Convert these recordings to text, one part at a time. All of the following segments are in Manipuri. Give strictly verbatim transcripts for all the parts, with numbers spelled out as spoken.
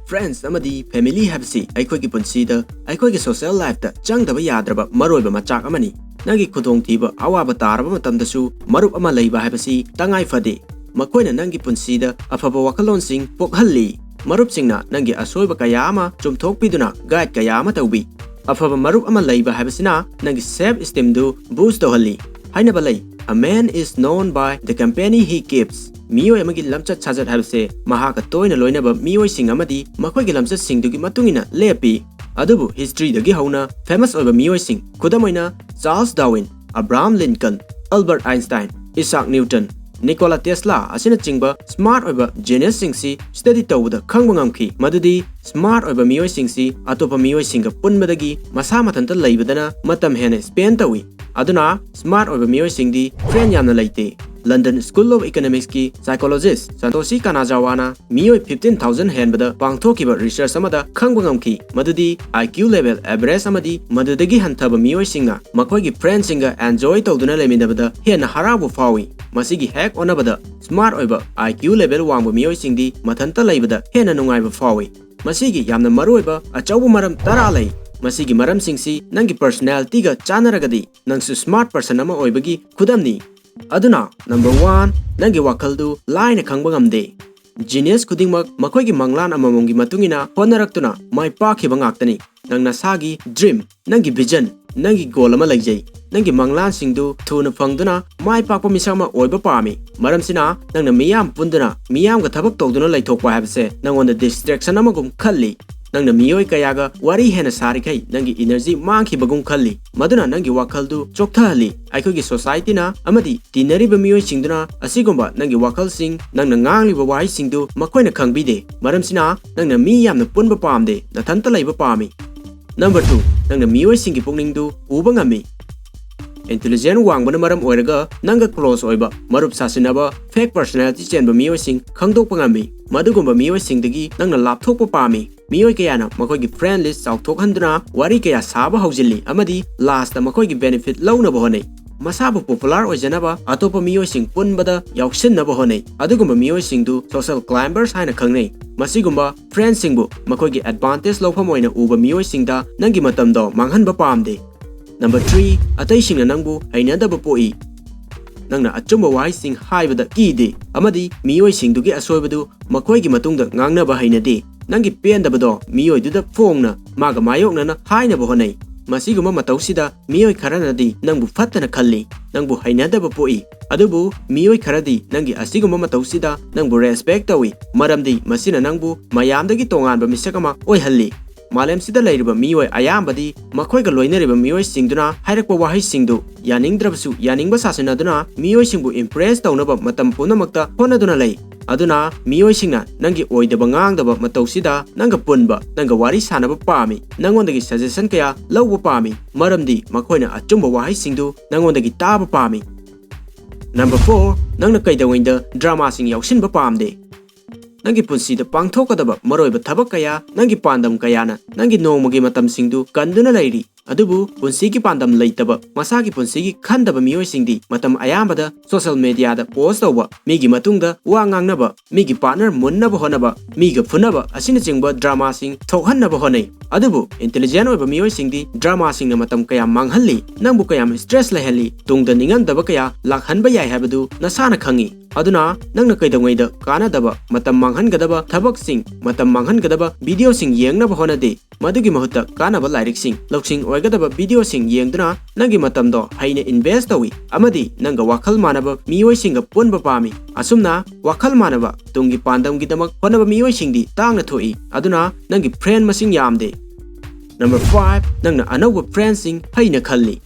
Friends ꯑꯃꯗꯤ family ꯍꯥꯏꯕꯁꯤ ꯑꯩꯈꯣꯏꯒꯤ ꯄꯨꯟꯁꯤꯗ, ꯑꯩꯈꯣꯏꯒꯤ social lifeꯇ ꯆꯪꯗꯕ ꯌꯥꯗ꯭ꯔꯕ ꯃꯔꯨꯑꯣꯏꯕ ꯃꯆꯥꯛ ꯑꯃꯅꯤ꯫ ꯅꯪꯒꯤ ꯈꯨꯗꯣꯡꯊꯤꯕ, ꯑꯋꯥꯕ ꯇꯥꯔꯕ ꯃꯇꯝꯗꯁꯨ ꯃꯔꯨꯞ ꯑꯃ ꯂꯩꯕ ꯍꯥꯏꯕꯁꯤ ꯇꯉꯥꯏ ꯐꯗꯦ꯫ ꯃꯈꯣꯏꯅ ꯅꯪꯒꯤ ꯄꯨꯟꯁꯤꯗ ꯑꯐꯕ ꯋꯥꯈꯜꯂꯣꯟꯁꯤꯡ ꯄꯣꯛꯍꯜꯂꯤ꯫ ꯃꯔꯨꯞꯁꯤꯡꯅ ꯅꯪꯒꯤ ꯑꯁꯣꯏꯕ ꯀꯌꯥ ꯑꯃ ꯆꯨꯝꯊꯣꯛꯄꯤꯗꯨꯅ guide ꯀꯌꯥ ꯑꯃ ꯇꯧꯕꯤ꯫ ꯑꯐꯕ ꯃꯔꯨꯞ ꯑꯃ ꯂꯩꯕ ꯍꯥꯏꯕꯁꯤꯅ ꯅꯪꯒꯤ self esteemꯗꯨ boost ꯇꯧꯍꯜꯂꯤ꯫ ꯍꯥꯏꯅꯕ ꯂꯩ, "A man is known by the company he keeps." ꯃꯤꯑꯣꯏ ꯑꯃꯒꯤ ꯂꯝꯆꯠ ꯁꯥꯖꯠ ꯍꯥꯏꯕꯁꯦ ꯃꯍꯥꯛꯀ ꯇꯣꯏꯅ ꯂꯣꯏꯅꯕ ꯃꯤꯑꯣꯏꯁꯤꯡ ꯑꯃꯗꯤ ꯃꯈꯣꯏꯒꯤ ꯂꯝꯆꯠꯁꯤꯡꯗꯨꯒꯤ ꯃꯇꯨꯡ ꯏꯟꯅ ꯂꯦꯞꯄꯤ꯫ ꯑꯗꯨꯕꯨ historyꯗꯒꯤ ꯍꯧꯅ famous ꯑꯣꯏꯕ ꯃꯤꯑꯣꯏꯁꯤꯡ, ꯈꯨꯗꯝ ꯑꯣꯏꯅ Charles Darwin, Abraham Lincoln, Albert Einstein, Isaac Newton, Nikola Tesla ꯑꯁꯤꯅꯆꯤꯡꯕ smart ꯑꯣꯏꯕ geniusꯁꯤꯡꯁꯤ study ꯇꯧꯕꯗ ꯈꯪꯕ ꯉꯝꯈꯤ ꯃꯗꯨꯗꯤ smart ꯑꯣꯏꯕ ꯃꯤꯑꯣꯏꯁꯤꯡꯁꯤ ꯑꯇꯣꯞꯄ ꯃꯤꯑꯣꯏꯁꯤꯡꯒ ꯄꯨꯟꯕꯗꯒꯤ ꯃꯁꯥ ꯃꯊꯟꯇ ꯂꯩꯕꯗꯅ ꯃꯇꯝ ꯍꯦꯟꯅ spend ꯇꯧꯏ꯫ ꯑꯗꯨꯅ smart ꯑꯣꯏꯕ ꯃꯤꯑꯣꯏꯁꯤꯡꯗꯤ friend ꯌꯥꯝꯅ ꯂꯩꯇꯦ꯫ London School of Economicsꯀꯤ psychologist Satoshi Kanazawaꯅ ꯃꯤꯑꯣꯏ fifteen thousand ꯍꯦꯟꯕꯗ ꯄꯥꯡꯊꯣꯛꯈꯤꯕ research ꯑꯃꯗ ꯈꯪꯕ ꯉꯝꯈꯤ ꯃꯗꯨꯗꯤ I Q level average ꯑꯃꯗꯤ ꯃꯗꯨꯗꯒꯤ ꯍꯟꯊꯕ ꯃꯤꯑꯣꯏꯁꯤꯡꯅ ꯃꯈꯣꯏꯒꯤ friendꯁꯤꯡꯒ enjoy ꯇꯧꯗꯨꯅ ꯂꯩꯃꯤꯟꯅꯕꯗ ꯍꯦꯟꯅ ꯍꯔꯥꯎꯕ ꯐꯥꯎꯏ꯫ ꯃꯁꯤꯒꯤ ꯍꯦꯛ ꯑꯣꯟꯅꯕꯗ, smart ꯑꯣꯏꯕ I Q level ꯋꯥꯡꯕ ꯃꯤꯑꯣꯏꯁꯤꯡꯗꯤ ꯃꯊꯟꯇ ꯂꯩꯕꯗ ꯍꯦꯟꯅ ꯅꯨꯡꯉꯥꯏꯕ ꯐꯥꯎꯏ꯫ ꯃꯁꯤꯒꯤ ꯌꯥꯝꯅ ꯃꯔꯨꯑꯣꯏꯕ ꯑꯆꯧꯕ ꯃꯔꯝ ꯇꯔꯥ ꯂꯩ꯫ ꯃꯁꯤꯒꯤ ꯃꯔꯝꯁꯤꯡꯁꯤ ꯅꯪꯒꯤ personalityꯒ ꯆꯥꯟꯅꯔꯒꯗꯤ ꯅꯪꯁꯨ smart person ꯑꯃ ꯑꯣꯏꯕꯒꯤ ꯈꯨꯗꯝꯅꯤ꯫ ꯑꯗꯨꯅ, number one, ꯅꯪꯒꯤ ꯋꯥꯈꯜꯗꯨ ꯂꯥꯏꯅ ꯈꯪꯕ ꯉꯝꯗꯦ꯫ Genius ꯈꯨꯗꯤꯡꯃꯛ ꯃꯈꯣꯏꯒꯤ ꯃꯪꯂꯥꯟ ꯑꯃꯃꯝꯒꯤ ꯃꯇꯨꯡ ꯏꯟꯅ ꯍꯣꯠꯅꯔꯛꯇꯨꯅ ꯃꯥꯏ ꯄꯥꯛꯈꯤꯕ ꯉꯥꯛꯇꯅꯤ꯫ ꯅꯪ ꯅꯁꯥꯒꯤ dream, ꯅꯪꯒꯤ vision, ꯅꯪꯒꯤ goal ꯑꯃ ꯂꯩꯖꯩ꯫ ꯅꯪꯒꯤ ꯃꯪꯂꯥꯟꯁꯤꯡꯗꯨ ꯊꯨꯅ ꯐꯪꯗꯨꯅ ꯃꯥꯏ ꯄꯥꯛꯄ ꯃꯤꯁꯛ ꯑꯃ ꯑꯣꯏꯕ ꯄꯥꯝꯃꯤ꯫ ꯃꯔꯝꯁꯤꯅ, ꯅꯪꯅ ꯃꯤꯌꯥꯝ ꯄꯨꯟꯗꯨꯅ, ꯃꯤꯌꯥꯝꯒ ꯊꯕꯛ ꯇꯧꯗꯨꯅ ꯂꯩꯊꯣꯛꯄ ꯍꯥꯏꯕꯁꯦ ꯅꯪꯉꯣꯟꯗ distraction ꯑꯃꯒꯨꯝ ꯈꯜꯂꯤ꯫ ꯅꯪꯅ ꯃꯤꯑꯣꯏ ꯀꯌꯥꯒ ꯋꯥꯔꯤ ꯍꯦꯟꯅ ꯁꯥꯔꯤꯈꯩ ꯅꯪꯒꯤ energy ꯃꯥꯡꯈꯤꯕꯒꯨꯝ ꯈꯜꯂꯤ꯫ ꯃꯗꯨꯅ ꯅꯪꯒꯤ ꯋꯥꯈꯜꯗꯨ ꯆꯣꯛꯊꯍꯜꯂꯤ꯫ ꯑꯩꯈꯣꯏꯒꯤ societyꯅ ꯑꯃꯗꯤ ꯇꯤꯟꯅꯔꯤꯕ ꯃꯤꯑꯣꯏꯁꯤꯡꯗꯨꯅ ꯑꯁꯤꯒꯨꯝꯕ ꯅꯪꯒꯤ ꯋꯥꯈꯜꯁꯤꯡ, ꯅꯪꯅ ꯉꯥꯡꯂꯤꯕ ꯋꯥꯍꯩꯁꯤꯡꯗꯨ ꯃꯈꯣꯏꯅ ꯈꯪꯕꯤꯗꯦ꯫ ꯃꯔꯝꯁꯤꯅ, ꯅꯪꯅ ꯃꯤ ꯌꯥꯝꯅ ꯄꯨꯟꯕ ꯄꯥꯝꯗꯦ, ꯅꯊꯟꯇ ꯂꯩꯕ ꯄꯥꯝꯃꯤ꯫ Number two, ꯅꯪꯅ ꯃꯤꯑꯣꯏꯁꯤꯡꯒꯤ ꯄꯨꯛꯅꯤꯡꯗꯨ ꯎꯕ ꯉꯝꯃꯤ꯫ Intelligence ꯋꯥꯡꯕꯅ ꯃꯔꯝ ꯑꯣꯏꯔꯒ ꯅꯪꯒ close ꯑꯣꯏꯕ, ꯃꯔꯨꯞ ꯁꯥꯁꯤꯟꯅꯕ, fake personality ꯆꯦꯟꯕ ꯃꯤꯑꯣꯏꯁꯤꯡ ꯈꯪꯗꯣꯛꯄ ꯉꯝꯃꯤ꯫ ꯃꯗꯨꯒꯨꯝꯕ ꯃꯤꯑꯣꯏꯁꯤꯡꯗꯒꯤ ꯅꯪꯅ ꯂꯥꯞꯊꯣꯛꯄ ꯄꯥꯝꯃꯤ꯫ ꯃꯤꯑꯣꯏ ꯀꯌꯥꯅ ꯃꯈꯣꯏꯒꯤ friend list ꯆꯥꯎꯊꯣꯛꯍꯟꯗꯨꯅ ꯋꯥꯔꯤ ꯀꯌꯥ ꯁꯥꯕ ꯍꯧꯖꯤꯜꯂꯤ ꯑꯃꯗꯤ lastꯇ ꯃꯈꯣꯏꯒꯤ benefit ꯂꯧꯅꯕ ꯍꯣꯠꯅꯩ꯫ ꯃꯁꯥꯕꯨ popular ꯑꯣꯏꯖꯅꯕ ꯑꯇꯣꯞꯄ ꯃꯤꯑꯣꯏꯁꯤꯡ ꯄꯨꯟꯕꯗ ꯌꯥꯎꯁꯤꯟꯅꯕ ꯍꯣꯠꯅꯩ꯫ ꯑꯗꯨꯒꯨꯝꯕ ꯃꯤꯑꯣꯏꯁꯤꯡꯗꯨ social climbers ꯍꯥꯏꯅ ꯈꯪꯅꯩ꯫ ꯃꯁꯤꯒꯨꯝꯕ friendsꯁꯤꯡꯕꯨ ꯃꯈꯣꯏꯒꯤ advantage ꯂꯧꯐꯝ ꯑꯣꯏꯅ ꯎꯕ ꯃꯤꯑꯣꯏꯁꯤꯡꯗ ꯅꯪꯒꯤ ꯃꯇꯝꯗꯣ ꯃꯥꯡꯍꯟꯕ ꯄꯥꯝꯗꯦ꯫ Number three, ꯑꯇꯩꯁꯤꯡꯅ ꯅꯪꯕꯨ ꯍꯩꯅꯗꯕ ꯄꯣꯛꯏ꯫ ꯅꯪꯅ ꯑꯆꯨꯝꯕ ꯋꯥꯍꯩꯁꯤꯡ ꯍꯥꯏꯕꯗ ꯀꯤꯗꯦ ꯑꯃꯗꯤ ꯃꯤꯑꯣꯏꯁꯤꯡꯗꯨꯒꯤ ꯑꯁꯣꯏꯕꯗꯨ ꯃꯈꯣꯏꯒꯤ ꯃꯇꯨꯡꯗ ꯉꯥꯡꯅꯕ ꯍꯩꯅꯗꯦ꯫ ꯅꯪꯒꯤ ꯄꯦꯟꯗꯕꯗꯣ ꯃꯤꯑꯣꯏꯗꯨꯗ ꯐꯣꯡꯅ ꯃꯥꯒ ꯃꯥꯌꯣꯛꯅꯅ ꯍꯥꯏꯅꯕ ꯍꯣꯠꯅꯩ꯫ ꯃꯁꯤꯒꯨꯝꯕ ꯃꯇꯧꯁꯤꯗ ꯃꯤꯑꯣꯏ ꯈꯔꯅꯗꯤ ꯅꯪꯕꯨ ꯐꯠꯇꯅ ꯈꯜꯂꯤ, ꯅꯪꯕꯨ ꯍꯩꯅꯗꯕ ꯄꯣꯛꯏ꯫ ꯑꯗꯨꯕꯨ ꯃꯤꯑꯣꯏ ꯈꯔꯗꯤ ꯅꯪꯒꯤ ꯑꯁꯤꯒꯨꯝꯕ ꯃꯇꯧꯁꯤꯗ ꯅꯪꯕꯨ respect ꯇꯧꯏ, ꯃꯔꯝꯗꯤ ꯃꯁꯤꯅ ꯅꯪꯕꯨ ꯃꯌꯥꯝꯗꯒꯤ ꯇꯣꯉꯥꯟꯕ ꯃꯤꯁꯛ ꯑꯃ ꯑꯣꯏꯍꯜꯂꯤ꯫ ꯃꯥꯂꯦꯝꯁꯤꯗ ꯂꯩꯔꯤꯕ ꯃꯤꯑꯣꯏ ꯑꯌꯥꯝꯕꯗꯤ ꯃꯈꯣꯏꯒ ꯂꯣꯏꯅꯔꯤꯕ ꯃꯤꯑꯣꯏꯁꯤꯡꯗꯨꯅ ꯍꯥꯏꯔꯛꯄ ꯋꯥꯍꯩꯁꯤꯡꯗꯨ ꯌꯥꯅꯤꯡꯗ꯭ꯔꯕꯁꯨ ꯌꯥꯅꯤꯡꯕ ꯁꯥꯁꯤꯟꯅꯗꯨꯅ ꯃꯤꯑꯣꯏꯁꯤꯡꯕꯨ impress ꯇꯧꯅꯕ ꯃꯇꯝ ꯄꯨꯝꯅꯃꯛꯇ ꯍꯣꯠꯅꯗꯨꯅ ꯂꯩ꯫ ꯑꯗꯨꯅ ꯃꯤꯑꯣꯏꯁꯤꯡꯅ ꯅꯪꯒꯤ ꯑꯣꯏꯗꯕ ꯉꯥꯡꯗꯕ ꯃꯇꯧꯁꯤꯗ ꯅꯪꯒ ꯄꯨꯟꯕ, ꯅꯪꯒ ꯋꯥꯔꯤ ꯁꯥꯟꯅꯕ ꯄꯥꯝꯃꯤ, ꯅꯪꯉꯣꯟꯗꯒꯤ suggestion ꯀꯌꯥ ꯂꯧꯕ ꯄꯥꯝꯃꯤ, ꯃꯔꯝꯗꯤ ꯃꯈꯣꯏꯅ ꯑꯆꯨꯝꯕ ꯋꯥꯍꯩꯁꯤꯡꯗꯨ ꯅꯪꯉꯣꯟꯗꯒꯤ ꯇꯥꯕ ꯄꯥꯝꯃꯤ꯫ Number four, ꯅꯪꯅ ꯀꯩꯗꯧꯉꯩꯗ dramaꯁꯤꯡ ꯌꯥꯎꯁꯤꯟꯕ ꯄꯥꯝꯗꯦ꯫ ꯅꯪꯒꯤ ꯄꯨꯟꯁꯤꯗ ꯄꯥꯡꯊꯣꯛꯀꯗꯕ ꯃꯔꯨꯑꯣꯏꯕ ꯊꯕꯛ ꯀꯌꯥ, ꯅꯪꯒꯤ ꯄꯥꯟꯗꯝ ꯀꯌꯥꯅ ꯅꯪꯒꯤ ꯅꯣꯡꯃꯒꯤ ꯃꯇꯝꯁꯤꯡꯗꯨ ꯀꯟꯗꯨꯅ ꯂꯩꯔꯤ꯫ ꯑꯗꯨꯕꯨ ꯄꯨꯟꯁꯤꯒꯤ ꯄꯥꯟꯗꯝ ꯂꯩꯇꯕ, ꯃꯁꯥꯒꯤ ꯄꯨꯟꯁꯤꯒꯤ ꯈꯟꯗꯕ ꯃꯤꯑꯣꯏꯁꯤꯡꯗꯤ ꯃꯇꯝ ꯑꯌꯥꯝꯕꯗ social mediaꯗ post ꯇꯧꯕ, ꯃꯤꯒꯤ ꯃꯇꯨꯡꯗ ꯋꯥ ꯉꯥꯡꯅꯕ, ꯃꯤꯒꯤ partner ꯃꯨꯟꯅꯕ ꯍꯣꯠꯅꯕ, ꯃꯤꯒ ꯐꯨꯅꯕ ꯑꯁꯤꯅꯆꯤꯡꯕ dramaꯁꯤꯡ ꯊꯣꯛꯍꯟꯅꯕ ꯍꯣꯠꯅꯩ꯫ ꯑꯗꯨꯕꯨ intelligent ꯑꯣꯏꯕ ꯃꯤꯑꯣꯏꯁꯤꯡꯗꯤ dramaꯁꯤꯡꯅ ꯃꯇꯝ ꯀꯌꯥ ꯃꯥꯡꯍꯜꯂꯤ, ꯅꯪꯕꯨ ꯀꯌꯥꯝ stress ꯂꯩꯍꯜꯂꯤ, ꯇꯨꯡꯗ ꯅꯤꯡꯉꯝꯗꯕ ꯀꯌꯥ ꯂꯥꯛꯍꯟꯕ ꯌꯥꯏ ꯍꯥꯏꯕꯗꯨ ꯅꯁꯥꯅ ꯈꯪꯏ꯫ ꯑꯗꯨꯅ ꯅꯪꯅ ꯀꯩꯗꯧꯉꯩꯗ ꯀꯥꯟꯅꯗꯕ, ꯃꯇꯝ ꯃꯥꯡꯍꯟꯒꯗꯕ ꯊꯕꯛꯁꯤꯡ, ꯃꯇꯝ ꯃꯥꯡꯍꯟꯒꯗꯕ videoꯁꯤꯡ ꯌꯦꯡꯅꯕ ꯍꯣꯠꯅꯗꯦ꯫ ꯃꯗꯨꯒꯤ ꯃꯍꯨꯠꯇ ꯀꯥꯟꯅꯕ ꯂꯥꯏꯔꯤꯛꯁꯤꯡ, ꯂꯧꯁꯤꯡ ꯑꯣꯏꯒꯗꯕ videoꯁꯤꯡ ꯌꯦꯡꯗꯨꯅ ꯅꯪꯒꯤ ꯃꯇꯝꯗꯣ ꯍꯩꯅ invest ꯇꯧꯏ ꯑꯃꯗꯤ ꯅꯪꯒ ꯋꯥꯈꯜ ꯃꯥꯟꯅꯕ ꯃꯤꯑꯣꯏꯁꯤꯡꯒ ꯄꯨꯟꯕ ꯄꯥꯝꯃꯤ꯫ ꯑꯁꯨꯝꯅ ꯋꯥꯈꯜ ꯃꯥꯟꯅꯕ ꯇꯨꯡꯒꯤ ꯄꯥꯟꯗꯝꯒꯤꯗꯃꯛ ꯍꯣꯠꯅꯕ ꯃꯤꯑꯣꯏꯁꯤꯡꯗꯤ ꯇꯥꯡꯅ ꯊꯣꯛꯏ꯫ ꯑꯗꯨꯅ ꯅꯪꯒꯤ friend ꯃꯁꯤꯡ ꯌꯥꯝꯗꯦ꯫ Number five, ꯅꯪꯅ ꯑꯅꯧꯕ friendꯁꯤꯡ ꯍꯩꯅ ꯈꯜꯂꯤ꯫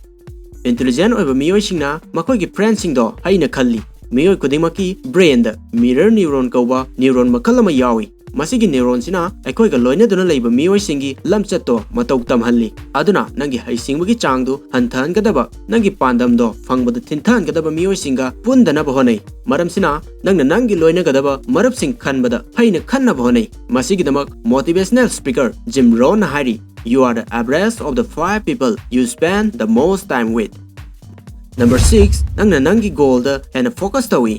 Intelligent ꯑꯣꯏꯕ ꯃꯤꯑꯣꯏꯁꯤꯡꯅ ꯃꯈꯣꯏꯒꯤ friendꯁꯤꯡꯗꯣ ꯍꯩꯅ ꯈꯜꯂꯤ꯫ ꯃꯤꯑꯣꯏ ꯈꯨꯗꯤꯡꯃꯛꯀꯤ brainꯗ mirror neuron ꯀꯧꯕ neuron ꯃꯈꯜ ꯑꯃ ꯌꯥꯎꯏ꯫ ꯃꯁꯤꯒꯤ neuronꯁꯤꯅ ꯑꯩꯈꯣꯏꯒ ꯂꯣꯏꯅꯗꯨꯅ ꯂꯩꯕ ꯃꯤꯑꯣꯏꯁꯤꯡꯒꯤ ꯂꯝꯆꯠꯇꯣ ꯃꯇꯧ ꯇꯝꯍꯜꯂꯤ꯫ ꯑꯗꯨꯅ ꯅꯪꯒꯤ ꯍꯩꯁꯤꯡꯕꯒꯤ ꯆꯥꯡꯗꯨ ꯍꯟꯊꯍꯟꯒꯗꯕ, ꯅꯪꯒꯤ ꯄꯥꯟꯗꯝꯗꯣ ꯐꯪꯕꯗ ꯊꯤꯟꯊꯍꯟꯒꯗꯕ ꯃꯤꯑꯣꯏꯁꯤꯡꯒ ꯄꯨꯟꯗꯅꯕ ꯍꯣꯠꯅꯩ꯫ ꯃꯔꯝꯁꯤꯅ ꯅꯪꯅ ꯅꯪꯒꯤ ꯂꯣꯏꯅꯒꯗꯕ ꯃꯔꯨꯞꯁꯤꯡ ꯈꯟꯕꯗ ꯐꯩꯅ ꯈꯟꯅꯕ ꯍꯣꯠꯅꯩ꯫ ꯃꯁꯤꯒꯤꯗꯃꯛ motivational speaker Jim Rohnꯅ ꯍꯥꯏꯔꯤ, "You are the average of the five people you spend the most time with." Number six, ꯅꯪꯅ ꯅꯪꯒꯤ goalꯗ ꯍꯦꯟꯅ focus ꯇꯧꯏ꯫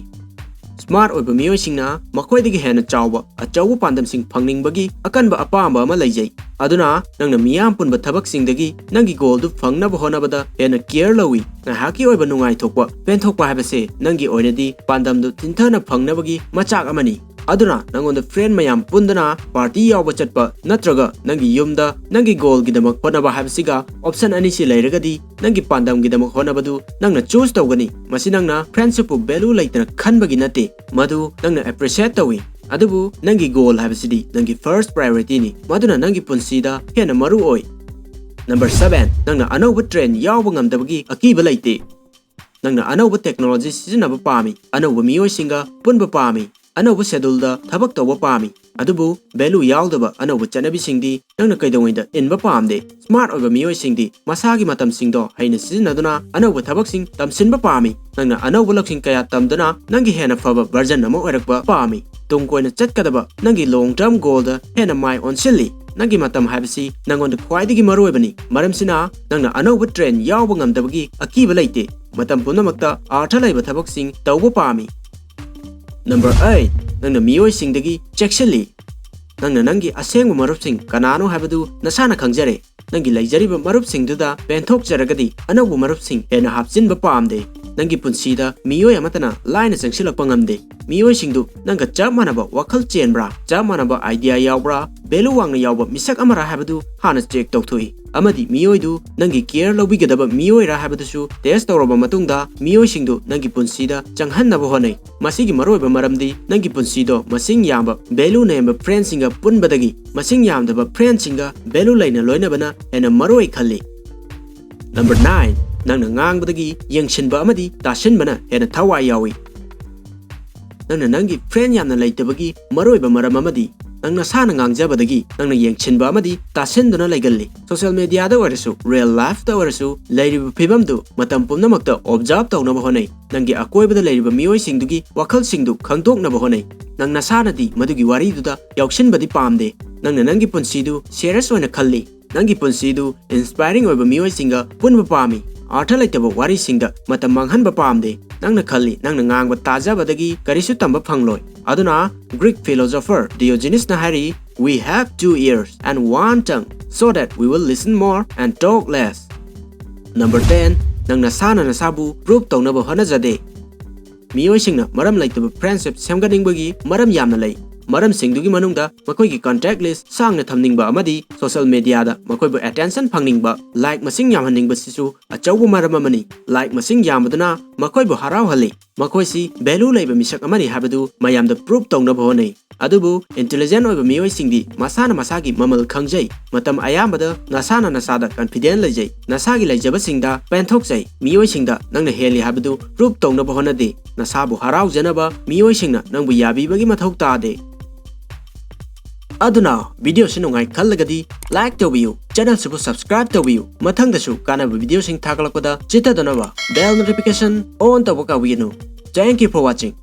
ꯁ꯭ꯃꯥꯔꯠ ꯑꯣꯏꯕ ꯃꯤꯑꯣꯏꯁꯤꯡꯅ ꯃꯈꯣꯏꯗꯒꯤ ꯍꯦꯟꯅ ꯆꯥꯎꯕ ꯑꯆꯧꯕ ꯄꯥꯟꯗꯝꯁꯤꯡ ꯐꯪꯅꯤꯡꯕꯒꯤ ꯑꯀꯟꯕ ꯑꯄꯥꯝꯕ ꯑꯃ ꯂꯩꯖꯩ꯫ ꯑꯗꯨꯅ ꯅꯪꯅ ꯃꯤꯌꯥꯝ ꯄꯨꯟꯕ ꯊꯕꯛꯁꯤꯡꯗꯒꯤ ꯅꯪꯒꯤ ꯒꯣꯜꯗꯨ ꯐꯪꯅꯕ ꯍꯣꯠꯅꯕꯗ ꯍꯦꯟꯅ ꯀꯤꯌꯔ ꯂꯧꯏ꯫ ꯉꯥꯏꯍꯥꯛꯀꯤ ꯑꯣꯏꯕ ꯅꯨꯡꯉꯥꯏꯊꯣꯛꯄ, ꯄꯦꯟꯊꯣꯛꯄ ꯍꯥꯏꯕꯁꯦ ꯅꯪꯒꯤ ꯑꯣꯏꯅꯗꯤ ꯄꯥꯟꯗꯝꯗꯨ ꯊꯤꯟꯊꯅ ꯐꯪꯅꯕꯒꯤ ꯃꯆꯥꯛ ꯑꯃꯅꯤ꯫ ꯑꯗꯨꯅ ꯅꯪꯉꯣꯟꯗ ꯐ꯭ꯔꯦꯟ ꯃꯌꯥꯝ ꯄꯨꯟꯗꯅ ꯄꯥꯔꯇꯤ ꯌꯥꯎꯕ ꯆꯠꯄ ꯅꯠꯇ꯭ꯔꯒ ꯅꯪꯒꯤ ꯌꯨꯝꯗ ꯅꯪꯒꯤ ꯒꯣꯜꯒꯤꯗꯃꯛ ꯍꯣꯠꯅꯕ ꯍꯥꯏꯕꯁꯤꯒ ꯑꯣꯞꯁꯟ ꯑꯅꯤꯁꯤ ꯂꯩꯔꯒꯗꯤ ꯅꯪꯒꯤ ꯄꯥꯟꯗꯝꯒꯤꯗꯃꯛ ꯍꯣꯠꯅꯕꯗꯨ ꯅꯪꯅ ꯆꯨꯁ ꯇꯧꯒꯅꯤ꯫ ꯃꯁꯤ ꯅꯪꯅ ꯐ꯭ꯔꯦꯟꯁꯤꯞꯄꯨ ꯚꯦꯂꯨ ꯂꯩꯇꯅ ꯈꯟꯕꯒꯤ ꯅꯠꯇꯦ, ꯃꯗꯨ ꯅꯪꯅ ꯑꯦꯄ꯭ꯔꯤꯁꯤꯌꯦꯠ ꯇꯧꯏ꯫ ꯑꯗꯨꯕꯨ ꯅꯪꯒꯤ ꯒꯣꯜ ꯍꯥꯏꯕꯁꯤꯗꯤ ꯅꯪꯒꯤ ꯐꯥꯔꯁ ꯄ꯭ꯔꯥꯏꯌꯣꯔꯤꯇꯤꯅꯤ, ꯃꯗꯨꯅ ꯅꯪꯒꯤ ꯄꯨꯟꯁꯤꯗ ꯍꯦꯟꯅ ꯃꯔꯨ ꯑꯣꯏ꯫ ꯅꯝꯕꯔ ꯁꯚꯦꯟ, ꯅꯪꯅ ꯑꯅꯧꯕ ꯇ꯭ꯔꯦꯟ ꯌꯥꯎꯕ ꯉꯝꯗꯕꯒꯤ ꯑꯀꯤꯕ ꯂꯩꯇꯦ꯫ ꯅꯪꯅ ꯑꯅꯧꯕ ꯇꯦꯛꯅꯣꯂꯣꯖꯤ ꯁꯤꯖꯤꯟꯅꯕ ꯄꯥꯝꯃꯤ, ꯑꯅꯧꯕ ꯃꯤꯑꯣꯏꯁꯤꯡꯒ ꯄꯨꯟꯕ ꯄꯥꯝꯃꯤ, ꯑꯅꯧꯕ ꯁꯦꯗꯨꯜꯗ ꯊꯕꯛ ꯇꯧꯕ ꯄꯥꯝꯃꯤ, ꯑꯗꯨꯕꯨ ꯚꯦꯂꯨ ꯌꯥꯎꯗꯕ ꯑꯅꯧꯕ ꯆꯠꯅꯕꯤꯁꯤꯡꯗꯤ ꯅꯪꯅ ꯀꯩꯗꯧꯉꯩꯗ ꯏꯟꯕ ꯄꯥꯝꯗꯦ꯫ ꯁ꯭ꯃꯥꯔꯠ ꯑꯣꯏꯕ ꯃꯤꯑꯣꯏꯁꯤꯡꯗꯤ ꯃꯁꯥꯒꯤ ꯃꯇꯝꯁꯤꯡꯗꯣ ꯍꯩꯅ ꯁꯤꯖꯤꯟꯅꯗꯨꯅ ꯑꯅꯧꯕ ꯊꯕꯛꯁꯤꯡ ꯇꯝꯁꯤꯟꯕ ꯄꯥꯝꯃꯤ꯫ ꯅꯪꯅ ꯑꯅꯧꯕ ꯂꯧꯁꯤꯡ ꯀꯌꯥ ꯇꯝꯗꯨꯅ ꯅꯪꯒꯤ ꯍꯦꯟꯅ ꯐꯕ ꯚꯔꯖꯟ ꯑꯃ ꯑꯣꯏꯔꯛꯄ ꯄꯥꯝꯃꯤ꯫ ꯇꯨꯡ ꯀꯣꯏꯅ ꯆꯠꯀꯗꯕ ꯅꯪꯒꯤ ꯂꯣꯡ ꯇꯔꯝ ꯒꯣꯜꯗ ꯍꯦꯟꯅ ꯃꯥꯏ ꯑꯣꯟꯁꯤꯜꯂꯤ꯫ ꯅꯪꯒꯤ ꯃꯇꯝ ꯍꯥꯏꯕꯁꯤ ꯅꯪꯉꯣꯟꯗ ꯈ꯭ꯋꯥꯏꯗꯒꯤ ꯃꯔꯨꯑꯣꯏꯕꯅꯤ꯫ ꯃꯔꯝꯁꯤꯅ ꯅꯪꯅ ꯑꯅꯧꯕ ꯇ꯭ꯔꯦꯟ ꯌꯥꯎꯕ ꯉꯝꯗꯕꯒꯤ ꯑꯀꯤꯕ ꯂꯩꯇꯦ꯫ ꯃꯇꯝ ꯄꯨꯝꯅꯃꯛꯇ ꯑꯥꯔꯊ ꯂꯩꯕ ꯊꯕꯛꯁꯤꯡ ꯇꯧꯕ ꯄꯥꯝꯃꯤ꯫ ꯅꯝꯕꯔ ꯑꯩꯠ, ꯅꯪꯅ ꯃꯤꯑꯣꯏꯁꯤꯡꯗꯒꯤ ꯆꯦꯛꯁꯤꯜꯂꯤ꯫ ꯅꯪꯅ ꯅꯪꯒꯤ ꯑꯁꯦꯡꯕ ꯃꯔꯨꯞꯁꯤꯡ ꯀꯅꯥꯅꯣ ꯍꯥꯏꯕꯗꯨ ꯅꯁꯥꯅ ꯈꯪꯖꯔꯦ꯫ ꯅꯪꯒꯤ ꯂꯩꯖꯔꯤꯕ ꯃꯔꯨꯞꯁꯤꯡꯗꯨꯗ ꯄꯦꯟꯊꯣꯛꯆꯔꯒꯗꯤ ꯑꯅꯧꯕ ꯃꯔꯨꯞꯁꯤꯡ ꯍꯦꯟꯅ ꯍꯥꯞꯆꯤꯟꯕ ꯄꯥꯝꯗꯦ꯫ ꯅꯪꯒꯤ ꯄꯨꯟꯁꯤꯗ ꯃꯤꯑꯣꯏ ꯑꯃꯠꯇꯅ ꯂꯥꯏꯅ ꯆꯪꯁꯤꯜꯂꯛꯄ ꯉꯝꯗꯦ꯫ ꯃꯤꯑꯣꯏꯁꯤꯡꯗꯨ ꯅꯪꯒ ꯆꯞ ꯃꯥꯟꯅꯕ ꯋꯥꯈꯜ ꯆꯦꯟꯕ꯭ꯔꯥ, ꯆꯞ ꯃꯥꯟꯅꯕ ꯑꯥꯏꯗꯤꯌꯥ ꯌꯥꯎꯕ꯭ꯔꯥ, ꯚꯦꯂꯨ ꯋꯥꯡꯅ ꯌꯥꯎꯕ ꯃꯤꯁꯛ ꯑꯃꯔꯥ ꯍꯥꯏꯕꯗꯨ ꯍꯥꯟꯅ ꯆꯦꯛ ꯇꯧꯊꯣꯛꯏ꯫ ꯑꯃꯗꯤ ꯃꯤꯑꯣꯏꯗꯨ ꯅꯪꯒꯤ ꯀꯤꯌꯔ ꯂꯧꯕꯤꯒꯗꯕ ꯃꯤꯑꯣꯏꯔꯥ ꯍꯥꯏꯕꯗꯨꯁꯨ ꯇꯦꯁ ꯇꯧꯔꯕ ꯃꯇꯨꯡꯗ ꯃꯤꯑꯣꯏꯁꯤꯡꯗꯨ ꯅꯪꯒꯤ ꯄꯨꯟꯁꯤꯗ ꯆꯪꯍꯟꯅꯕ ꯍꯣꯠꯅꯩ꯫ ꯃꯁꯤꯒꯤ ꯃꯔꯨꯑꯣꯏꯕ ꯃꯔꯝꯗꯤ ꯅꯪꯒꯤ ꯄꯨꯟꯁꯤꯗꯣ ꯃꯁꯤꯡ ꯌꯥꯝꯕ, ꯚꯦꯂꯨ ꯅꯦꯝꯕ ꯐ꯭ꯔꯦꯟꯁꯤꯡꯒ ꯄꯨꯟꯕꯗꯒꯤ ꯃꯁꯤꯡ ꯌꯥꯝꯗꯕ ꯐ꯭ꯔꯦꯟꯁꯤꯡꯒ ꯚꯦꯂꯨ ꯂꯩꯅ ꯂꯣꯏꯅꯕꯅ ꯍꯦꯟꯅ ꯃꯔꯨꯑꯣꯏ ꯈꯜꯂꯤ꯫ ꯅꯝꯕꯔ ꯅꯥꯏꯟ, ꯅꯪꯅ ꯉꯥꯡꯕꯗꯒꯤ ꯌꯦꯡꯁꯤꯟꯕ ꯑꯃꯗꯤ ꯇꯥꯁꯤꯟꯕꯅ ꯍꯦꯟꯅ ꯊꯋꯥꯏ ꯌꯥꯎꯏ꯫ ꯅꯪꯅ ꯅꯪꯒꯤ ꯐ꯭ꯔꯦꯟ ꯌꯥꯝꯅ ꯂꯩꯇꯕꯒꯤ ꯃꯔꯨꯑꯣꯏꯕ ꯃꯔꯝ ꯑꯃꯗꯤ ꯅꯪ ꯅꯁꯥꯅ ꯉꯥꯡꯖꯕꯗꯒꯤ ꯅꯪꯅ ꯌꯦꯡꯁꯤꯟꯕ ꯑꯃꯗꯤ ꯇꯥꯁꯤꯟꯗꯨꯅ ꯂꯩꯒꯜꯂꯤ꯫ ꯁꯣꯁꯤꯌꯦꯜ ꯃꯤꯗꯤꯌꯥꯗ ꯑꯣꯏꯔꯁꯨ, ꯔꯤꯌꯦꯜ ꯂꯥꯏꯐꯇ ꯑꯣꯏꯔꯁꯨ, ꯂꯩꯔꯤꯕ ꯐꯤꯕꯝꯗꯨ ꯃꯇꯝ ꯄꯨꯝꯅꯃꯛꯇ ꯑꯣꯕꯖꯥꯔꯕ ꯇꯧꯅꯕ ꯍꯣꯠꯅꯩ꯫ ꯅꯪꯒꯤ ꯑꯀꯣꯏꯕꯗ ꯂꯩꯔꯤꯕ ꯃꯤꯑꯣꯏꯁꯤꯡꯗꯨꯒꯤ ꯋꯥꯈꯜꯁꯤꯡꯗꯨ ꯈꯪꯗꯣꯛꯅꯕ ꯍꯣꯠꯅꯩ꯫ ꯅꯪ ꯅꯁꯥꯅꯗꯤ ꯃꯗꯨꯒꯤ ꯋꯥꯔꯤꯗꯨꯗ ꯌꯥꯎꯁꯤꯟꯕꯗꯤ ꯄꯥꯝꯗꯦ꯫ ꯅꯪꯅ ꯅꯪꯒꯤ ꯄꯨꯟꯁꯤꯗꯨ ꯁꯤꯔꯤꯌꯁ ꯑꯣꯏꯅ ꯈꯜꯂꯤ꯫ ꯅꯪꯒꯤ ꯄꯨꯟꯁꯤꯗꯨ ꯏꯟꯁꯄꯥꯏꯔꯤꯡ ꯑꯣꯏꯕ ꯃꯤꯑꯣꯏꯁꯤꯡꯒ ꯄꯨꯟꯕ ꯄꯥꯝꯃꯤ꯫ ꯑꯔꯊ ꯂꯩꯇꯕ ꯋꯥꯔꯤꯁꯤꯡꯗ ꯃꯇꯝ ꯃꯥꯡꯍꯟꯕ ꯄꯥꯝꯗꯦ꯫ ꯅꯪꯅ ꯈꯜꯂꯤ, ꯅꯪꯅ ꯉꯥꯡꯕ ꯇꯥꯖꯕꯗꯒꯤ ꯀꯔꯤꯁꯨ ꯇꯝꯕ ꯐꯪꯂꯣꯏ꯫ ꯑꯗꯨꯅ Greek philosopher Diogenesꯅ ꯍꯥꯏꯔꯤ, "We have two ears and one tongue, so that we will listen more and talk less." Number ten, ꯅꯪ ꯅꯁꯥꯅ ꯅꯁꯥꯕꯨ prove ꯇꯧꯅꯕ ꯍꯣꯠꯅꯖꯗꯦ꯫ ꯃꯤꯑꯣꯏꯁꯤꯡꯅ ꯃꯔꯝ ꯂꯩꯇꯕ friendship ꯁꯦꯝꯒꯠꯅꯤꯡꯕꯒꯤ ꯃꯔꯝ ꯌꯥꯝꯅ ꯂꯩ꯫ ꯃꯔꯝꯁꯤꯡꯗꯨꯒꯤ ꯃꯅꯨꯡꯗ ꯃꯈꯣꯏꯒꯤ contact list ꯁꯥꯡꯅ ꯊꯝꯅꯤꯡꯕ ꯑꯃꯗꯤ social mediaꯗ ꯃꯈꯣꯏꯕꯨ attention ꯐꯪꯅꯤꯡꯕ, like ꯃꯁꯤꯡ ꯌꯥꯝꯍꯟꯅꯤꯡꯕꯁꯤꯁꯨ ꯑꯆꯧꯕ ꯃꯔꯝ ꯑꯃꯅꯤ꯫ Like ꯃꯁꯤꯡ ꯌꯥꯝꯕꯗꯨꯅ ꯃꯈꯣꯏꯕꯨ ꯍꯔꯥꯎꯍꯜꯂꯤ꯫ ꯃꯈꯣꯏꯁꯤ value ꯂꯩꯕ ꯃꯤꯁꯛ ꯑꯃꯅꯤ ꯍꯥꯏꯕꯗꯨ ꯃꯌꯥꯝꯗ prove ꯇꯧꯅꯕ ꯍꯣꯠꯅꯩ꯫ ꯑꯗꯨꯕꯨ intelligent ꯑꯣꯏꯕ ꯃꯤꯑꯣꯏꯁꯤꯡꯗꯤ ꯃꯁꯥꯅ ꯃꯁꯥꯒꯤ ꯃꯃꯜ ꯈꯪꯖꯩ꯫ ꯃꯇꯝ ꯑꯌꯥꯝꯕꯗ ꯅꯁꯥꯅ ꯅꯁꯥꯗ confident ꯂꯩꯖꯩ꯫ ꯅꯁꯥꯒꯤ ꯂꯩꯖꯕꯁꯤꯡꯗ ꯄꯦꯟꯊꯣꯛꯆꯩ꯫ ꯃꯤꯑꯣꯏꯁꯤꯡꯗ ꯅꯪꯅ ꯍꯦꯜꯂꯤ ꯍꯥꯏꯕꯗꯨ prove ꯇꯧꯅꯕ ꯍꯣꯠꯅꯗꯦ꯫ ꯅꯁꯥꯕꯨ ꯍꯔꯥꯎꯖꯅꯕ ꯃꯤꯑꯣꯏꯁꯤꯡꯅ ꯅꯪꯕꯨ ꯌꯥꯕꯤꯕꯒꯤ ꯃꯊꯧ ꯇꯥꯗꯦ꯫ ꯑꯗꯨꯅ videoꯁꯤ ꯅꯨꯡꯉꯥꯏ ꯈꯜꯂꯒꯗꯤ like ꯇꯧꯕꯤꯌꯨ, channelꯁꯤꯕꯨ subscribe ꯇꯧꯕꯤꯌꯨ꯫ ꯃꯊꯪꯗꯁꯨ ꯀꯥꯟꯅꯕ videoꯁꯤꯡ ꯊꯥꯒꯠꯂꯛꯄꯗ ꯆꯤꯠꯊꯗꯅꯕ bell notification on ꯇꯧꯕ ꯀꯥꯎꯕꯤꯒꯅꯨ꯫ Thank you for watching.